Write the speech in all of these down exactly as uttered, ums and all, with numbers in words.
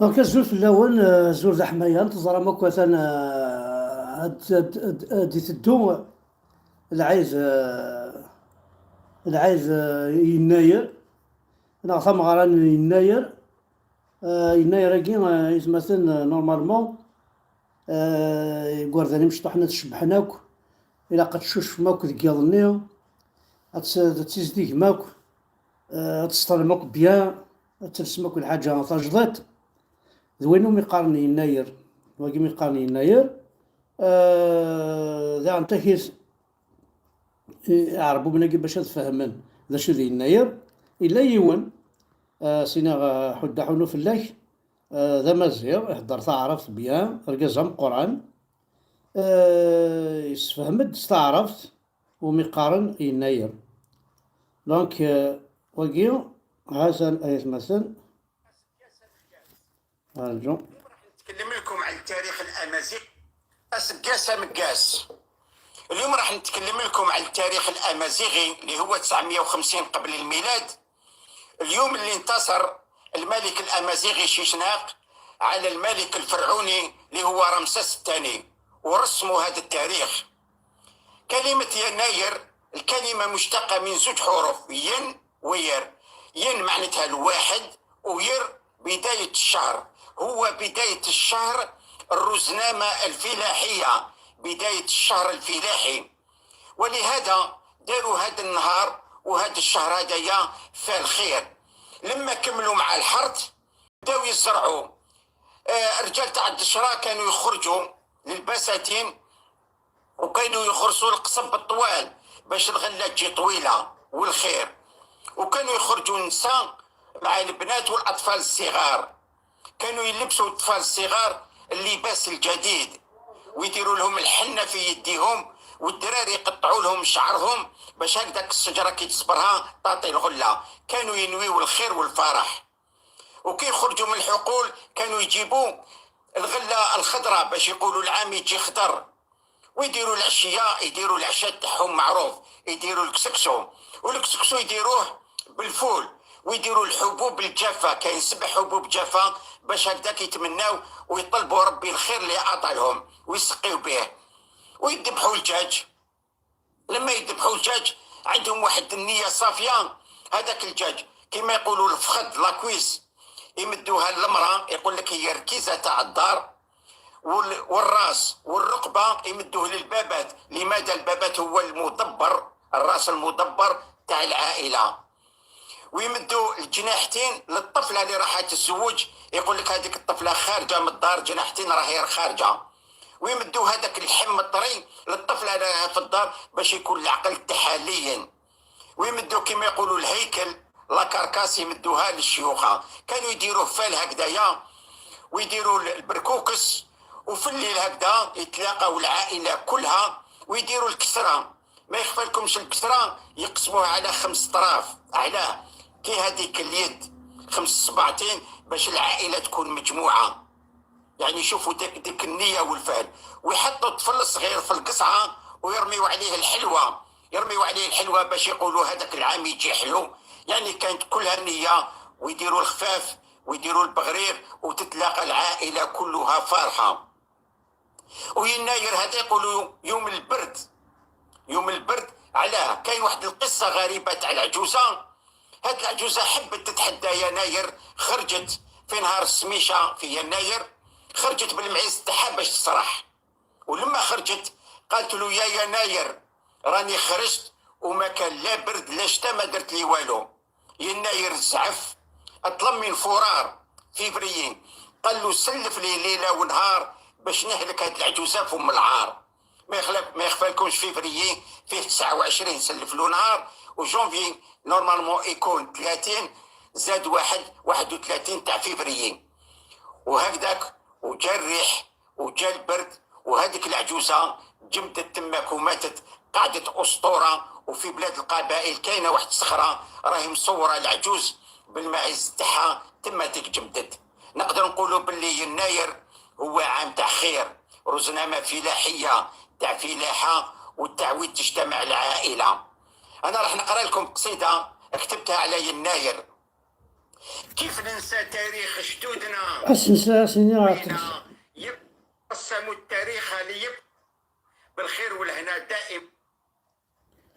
Donc, azul fell-awen, eh, azul d aḥmayan, teẓram akk atan, eh, ad, ad, ad, ad iteddu lɛid, eh, lɛid, eh, yennayer, neɣ tameɣra n yennayer. Eh, yennayer-agi, eh, itmaten, eh, normalement, eh, igerdan imecṭuḥen ad cebbḥen akk, ilaq ad tcucfem akk deg yiḍ-nni, ad tt-, ad tizdigem akk, eh, ad teṣṭalem akk bien, ad telsem akk lḥaǧa tajdiṭ. D wayen umi qqaren yennayer, wagi mi qqaren yennayer, eh, daɣen takit, eh, iɛerbuben-agi bac ad fehmen d acu d yennayer, yella yiwen, eh, s-iniɣ, eh, ḥuddu aḥunu fell-ak, eh, d amaziɣ, ihedder taɛrabt bien, argaz ameqqran, eh, yessefhem-d s taɛrabt umi qqaren yennayer. Donc, eh, wagi, ha-t-an aytmaten. Rǧu. اليوم راح نتكلم لكم على التاريخ الأمازيغي. أسقاس أمقاس. اليوم راح نتكلم لكم على التاريخ الأمازيغي اللي هو تسعمية وخمسين قبل الميلاد، اليوم اللي انتصر الملك الأمازيغي شيشناق على الملك الفرعوني اللي هو رمسيس الثاني، ورسموا هذا التاريخ. كلمة يناير الكلمة مشتقة من زوج حروف، ين وير. ين معناتها الواحد، وير بداية الشهر، هو بداية الشهر، الرزنامة الفلاحية، بداية الشهر الفلاحي، ولهذا داروا هذا النهار وهذا الشهر هذايا فالخير. لما كملوا مع الحرث بداو يزرعوا. آه، رجال تاع الدشرة كانوا يخرجوا للبساتين وكانوا يخرسوا القصب الطوال باش الغلة تجي طويلة والخير، وكانوا يخرجوا النساء مع البنات والأطفال الصغار، كانوا يلبسوا الأطفال الصغار اللباس الجديد ويديروا لهم الحنة في يديهم، والدراري يقطعوا لهم شعرهم باش هكذاك الشجرة كي تصبرها تعطي الغلة. كانوا ينويوا الخير والفرح، وكي يخرجوا من الحقول كانوا يجيبوا الغلة الخضراء باش يقولوا العام يجي خضر، ويديروا العشية، يديروا العشاء تاعهم معروف، يديروا الكسكسو، والكسكسو يديروه بالفول، ويديروا الحبوب الجافة، كاين سبع حبوب جافة باش هكذاك يتمناو ويطلبوا ربي الخير اللي عطالهم ويسقيو به، ويذبحوا الدجاج. لما يذبحوا الدجاج عندهم واحد النية صافية، هذاك الدجاج كيما يقولوا الفخذ، la cuisse، يمدوها للمرأة، يقول لك هي ركيزة تاع الدار، وال-، والراس والرقبة يمدوه للبابات. لماذا البابات هو المدبر، الراس المدبر تاع العائلة؟ ويمدوا الجناحتين للطفلة اللي راح تتزوج، يقول لك هذيك الطفلة خارجة من الدار، جناحتين راهي خارجة. ويمدوا هذاك اللحم الطري للطفلة اللي راهي في الدار باش يكون العقل تاعها لين. ويمدوا كيما يقولوا الهيكل، la carcasse، يمدوها للشيوخة. كانوا يديروه فال هكذايا، ويديروا البركوكس، وفي الليل هكذا يتلاقاو العائلة كلها ويديروا الكسرة. ما يخفالكمش الكسرة يقسموها على خمس طراف. علاه؟ كي هذيك اليد، خمس صباعتين باش العائلة تكون مجموعة. يعني شوفوا ديك، ديك النية والفعل. ويحطوا الطفل الصغير في القصعة ويرميوا عليه الحلوى، يرميوا عليه الحلوى باش يقولوا هذاك العام يجي حلو. يعني كانت كلها نية، ويديروا الخفاف ويديروا البغرير وتتلاقى العائلة كلها فرحة. ويناير هذا يقولوا يوم البرد. يوم البرد، علاه؟ كاين واحد القصة غريبة تاع العجوزة. هاد العجوزة حبت تتحدى يناير، خرجت في نهار السميشة في يناير، خرجت بالمعيز تاعها باش تسرح. ولما خرجت قالت له: "يا يناير، راني خرجت وما كان لا برد لا شتا، ما درت لي والو." يناير زعف، اطلب من فرار، فيفريين، قال له: "سلف لي ليلة ونهار باش نهلك هاد العجوزة في أم العار." ما يخلف، ما يخفالكمش، فيفريين فيه تسعة وعشرين سلف له نهار، وجانفي normalement يكون ثلاثين، زاد واحد، واحد وثلاثين تاع فيفريين. وهكذاك، وجا الريح، وجا البرد، وهذيك العجوزة جمدت تماك وماتت، قعدت أسطورة. وفي بلاد القبائل كاينة واحد الصخرة راهي مصورة العجوز بالمعز تاعها، تما تجمدت. نقدر نقولوا باللي يناير هو عام تاع خير، رزنامة فلاحية، تاع فلاحة وتعويد تجتمع العائلة. أنا راح نقرأ لكم قصيدة كتبتها على يناير. كيف ننسى تاريخ جدودنا؟ أسنسى، أسنسى. يبقى التاريخ اللي يبقى بالخير والهنا دائم.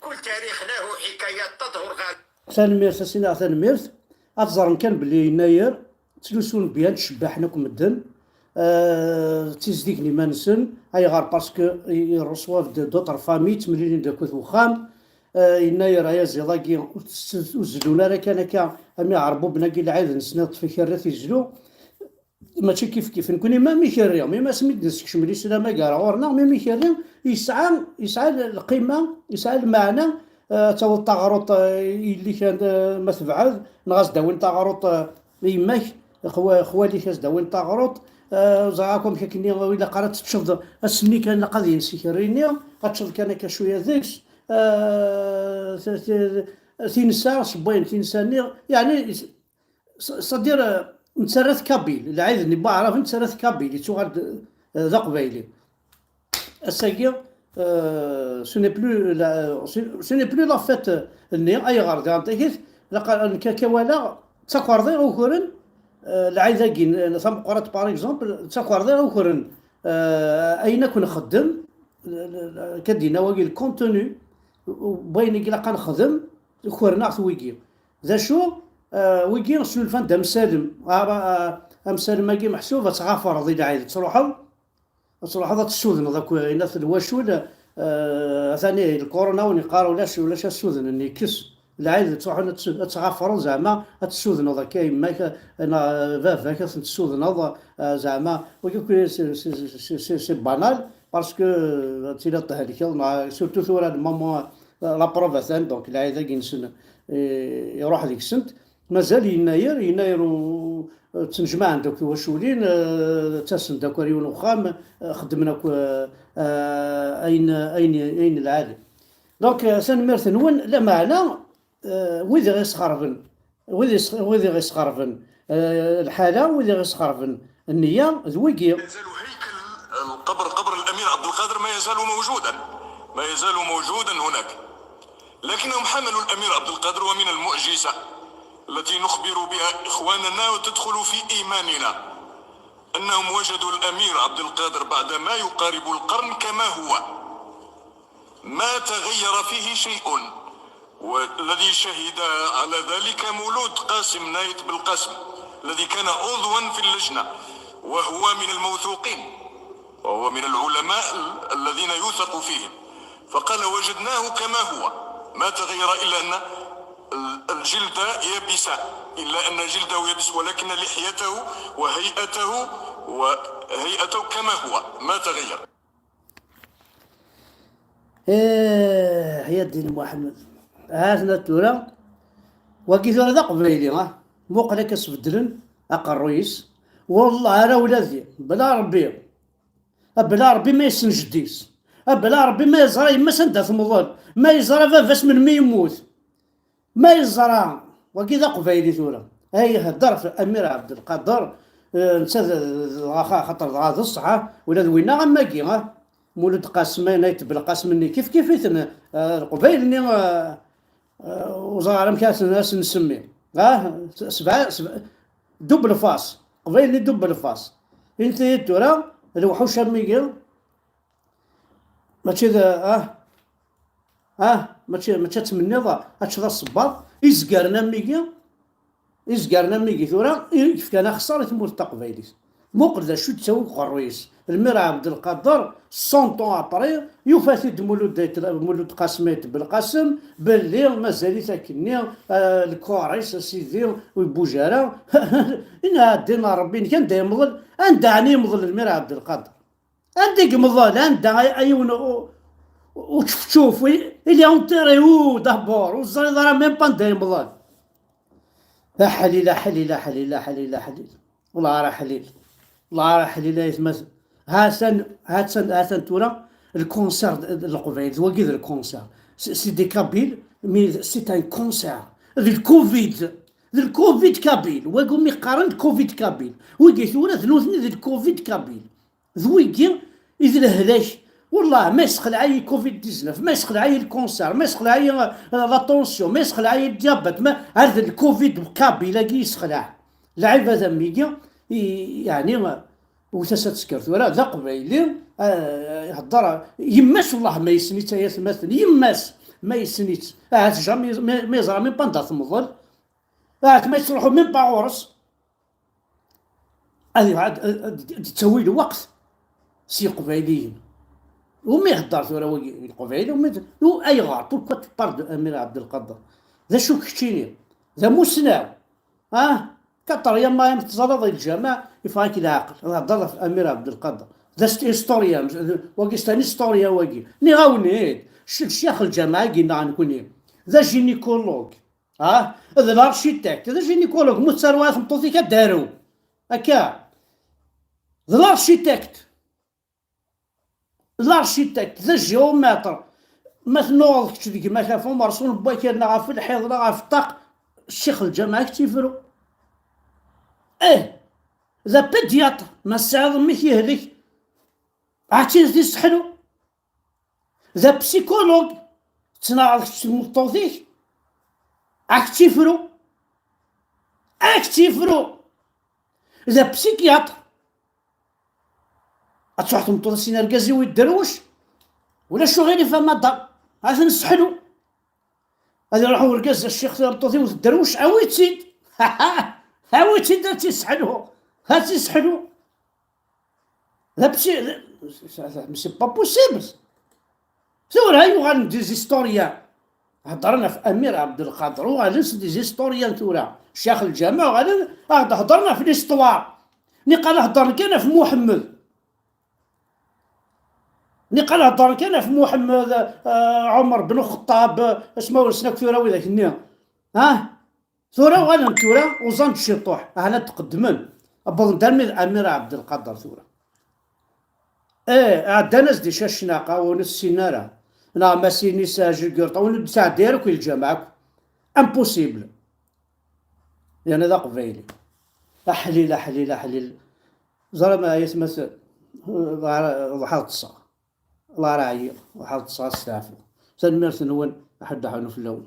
كل تاريخ له حكايات تظهر غالبا. Tanemmirt a Sidi, tanemmirt. Ad ẓren kan belli Yennayer ttlusun bien, ttcebbiḥen akk medden. Euh, ttizdigen iman-nsen. Ayɣer? Parce que ils reçoivent de, d'autres familles, ttemlilin-d akked wexxam. Euh, Yennayer ayaziḍ-agi ur tt-, ur zellun ara kan akka, am iɛerbuben-agi lɛid-nsen iṭṭef ikerri ad t-izlu. Mačči kif kif. Nekni ma mi kerri, mi asmi d-nessekcem lislam-agi ar ɣur-neɣ, mi mi kerri, yesɛa, yesɛa lqima, yesɛa lmeɛna. Eh, ad tawiḍ taɣruṭ, eh, i yelli-k, eh, ma tebɛed, neɣ ad s-d-awin taɣruṭ, eh, i yemma-k, xwa-, xwali-k ad s-d-awin taɣruṭ. Eh, ẓriɣ akk amek akkenni ilaq ara teččeḍ ass-nni kan, ilaq ad yens ikerri-nni, ad teččeḍ kan akka cwiya deg-s. Eh, t-, t-, tinsa, sewwayen tinsa-nni, yeɛni, c'est-à-dire, euh, nettarra-t kabyle, lɛid-nni n waɛrab nettarra-t kabyle, yettuɣal d, euh, d aqbayli. Ass-agi, euh, ce n'est plus la, ce, ce n'est plus la fête-nni, ayɣer? Diɣen takit, laqal, nekk akka walaɣ, d takerḍi ukren, euh, lɛid-agi n, n tameqqrant, par exemple, d takerḍi ukren, euh, ayen akk nxeddem, l-, l-, l-, akka d-yenna wagi, le contenu, w-, wayen i ilaq ad nexdem, ukren-aɣ-t wigi. D acu? Ah, wigi snulfan-d amsalem. Ah, ah, amsalem-agi meḥsub ad tɣafreḍ i lɛid, ad truḥeḍ, ad truḥeḍ ad tessudneḍ akk, yenna-t lwacul, ah, atan ihi lkuruna wen-iqqar ulac, ulac assuden-nni, kkes. Lɛid ad truḥeḍ ad tsu-, ad tɣafreḍ zeɛma ad tessudneḍ akka yemma-k, neɣ baba-k ad ten-tessudneḍ, ah, zeɛma, wigi akk c'est, c'est, c'est, c'est, c'est banal, parce que, ah, ad tiliḍ thelkeḍ, neɣ surtout tura le moment, ah, la preuve atan, donc lɛid-agi-nsen, eh, iruḥ deg-sent. Mazal Yennayer, Yennayer u-, ttnejmaɛen-d akk twaculin, eh, ttasen-d akk ar yiwen uxxam, eh, xeddmen akk, eh, eh, ayen, ayen, ayen lɛali. Donc, eh, tanemmirt-nwen, lameɛna, eh, wid i ɣ-isxerben, wid i s-, wid i ɣ-isxerben, eh, lḥala, wid i ɣ-isxerben nniya, d wigi. القبر، قبر الأمير عبد القادر، ما يزال موجودا، ما يزال موجودا هناك. لكنهم حملوا الأمير عبد القادر، ومن المعجزة التي نخبر بها إخواننا وتدخل في إيماننا أنهم وجدوا الأمير عبد القادر بعد ما يقارب القرن كما هو، ما تغير فيه شيء، والذي شهد على ذلك مولود قاسم نايت بالقاسم الذي كان عضوا في اللجنة، وهو من الموثوقين، وهو من العلماء ال-، الذين يوثق فيهم، فقال: وجدناه كما هو، ما تغير إلا أن ال-، الجلد يبس، إلا أن جلده يبس، ولكن لحيته وهيئته، وهيئته كما هو، ما تغير. Eh, ya ddin Muḥemmed. Ha-ten-a tura. Wagi tura d aqbayli, ha? Muqel akka sbeddlen aqerruy-is. Wallah, ara ula d, bla Rebbi. A bla Rebbi ma yessen jeddi-s. A bla Rebbi ma yeẓra yemma-s anda temḍel. Ma yeẓra baba-s melmi yemmut. Ma yeẓra, wagi d aqbayli tura. Ay ihedder ɣef Amir Abdelkader, eh, netta d, d, dɣa xa-, xaṭer dɣa d ṣṣeḥ, ah, ula d winna am wagi, ah, Mulud Qasem, ayen ay tebla Qasem-nni, kif kif-iten, eh, Leqbayel-nni, eh, eh, ur ẓriɣ ara amek ad sen-, ad sen-nsemmi. Ah, s-, sebɛa, sebɛa, double face. Qbayel-nni double face. Init-iyi-d tura, lewḥuc am wigi, mačči d, ah, ah, mačči, mačči ad tmenniḍ, ad teččeḍ asebbaḍ, izgaren am wigi, izgaren am wigi tura, i yefkan axeṣṣar i tmurt taqbaylit. Muqel d acu d-yettawi deg uqerruy-is. Lmir Ɛebdelqader, cent ans après, yufa-t-id Mulud Ayt-, Mulud Qasem Ayt Belqasem, belli mazal-it akkenni, ah, lkuṛ-is, a sidi, ur yebbuj ara. Inna, a ddin n Ṛebbi, nekk anda yemḍel, anda ɛni yemḍel Lmir Ɛebdelqader? Anda i yemḍel? Anda ay, ay yiwen u-, u-, učefčuf? Il est enterré où d'abord? Ur teẓriḍ ara même pas anda yemḍel. Aḥlil, aḥlil, aḥlil, aḥlil, aḥlil. Wallah ara ḥlil. Wallah ara ḥlil ay atmaten. Ha-t-an, ha-t-an, ha-t-an tura le concert d, d Leqbayel. D wagi d le concert. C'est, c'est des Kabyles, mais c'est un concert. D le Covid. D le Covid kabyle. Wagi umi qqaren le Covid kabyle. Wigi tura d nutni d le Covid kabyle. D wigi i d lehlak Wallah, ma yessexleɛ-iyi covid dix-neuf, ma yessexleɛ-iyi lkunser, ma yessexleɛ-iyi, euh, la tension, ma yessexleɛ-iyi le diabète, ma, ar d lcovid kabyle-agi yessexleɛ. Lɛibad am wigi, i, yeɛni, wwet-as ad tesker tura, d aqbayli, euh, ihedder, yemma-s, wallah, ma yessen-itt ay atmaten, yemma-s, ma yessen-itt. Ahat jamais, ma, ma yeẓra même pas anda temḍel, ahat ma yettruḥu même pas ɣur-s. Ad, ad, ad, ad d-tawi lweqt s Yeqbayliyen. Umi ihedder tura wagi Leqbayel, umi d-, u-, ayɣer? Pourquoi tu parles de Amir Abdelkader? D acu keččini? D amussnaw? Ah? Kaṭer yamma mi teẓriḍ i lǧameɛ, yeffeɣ-ak leɛqel. Ad thedreḍ ɣef Amir Abdelkader. D as-, historien, wagi c'est un historien wagi. Nniɣ-awen-id, c-, ccix lǧameɛ-agi nneɣ nekkni. D agynécologue. Ah, d l'architecte, d agynécologue, mu tettarew ara tmeṭṭut-ik ad d-tarew. Akka. D l'architecte. D l'architecte, d géomètre. Ma tennuɣeḍ kečč d gma-k ɣef umerṣun n wakal neɣ ɣef lḥiḍ neɣ ɣef ṭṭaq, ccix lǧameɛ ad k-tt-yefru. Ih, d apédiatre, ma tesɛiḍ mmi-k yehlek, ɛad tt-yesseḥlu. D apsikulug, tettnaɣeḍ kečč d tmeṭṭut-ik, ad k-tt-yefru. Ad k-tt-yefru. D apsikyatr. Ad truḥ tmeṭṭut-is i argaz-iw yedderwec. Ulac uɣilif a madam. Ad t-nesseḥlu. Ad iruḥ urgaz, a ccix, tameṭṭut-iw tedderwec, awi-tt-id. Awi-tt-id ad tt-isseḥlu. Ad tt-isseḥlu. D absi-, d, mais c'est pas possible. Tura yuɣalen des historiens. Heddren ɣef Amir Abdelkader, uɣalen s des historiens tura. Ccix lǧameɛ uɣalen ad d-heddren ɣef l'histoire. Niqal heddren kan ɣef Muḥemmed. Niqal heddren kan ɣef Muḥemmed, eh, Ɛumer ben Xeṭṭab, eh, asma ur nessen akk tura widak-nni. Ha? Tura uɣalen tura uẓan-d ciṭuḥ, ahat la d-qeddmen, wwḍen-d armi d Amir Abdelkader tura. Eh, ɛeddan-as-d icac naqa, ur nessin ara. Neɣ ma sin-is ajugurṭa, ur d-sɛeddi ara akk i lǧameɛ akk. Impossible. Yerna d aqbayli. Aḥlil, aḥlil, aḥlil. Ẓer ma ay atmaten, ḍeḥ-, ḍeḥ ad ṭṭseɣ. Allah ara ɛyiɣ, ḍeḥ ad ṭṭseɣ, asteɛfu. Tanemmirt-nwen, aḥeddaḥ anu fell-awen.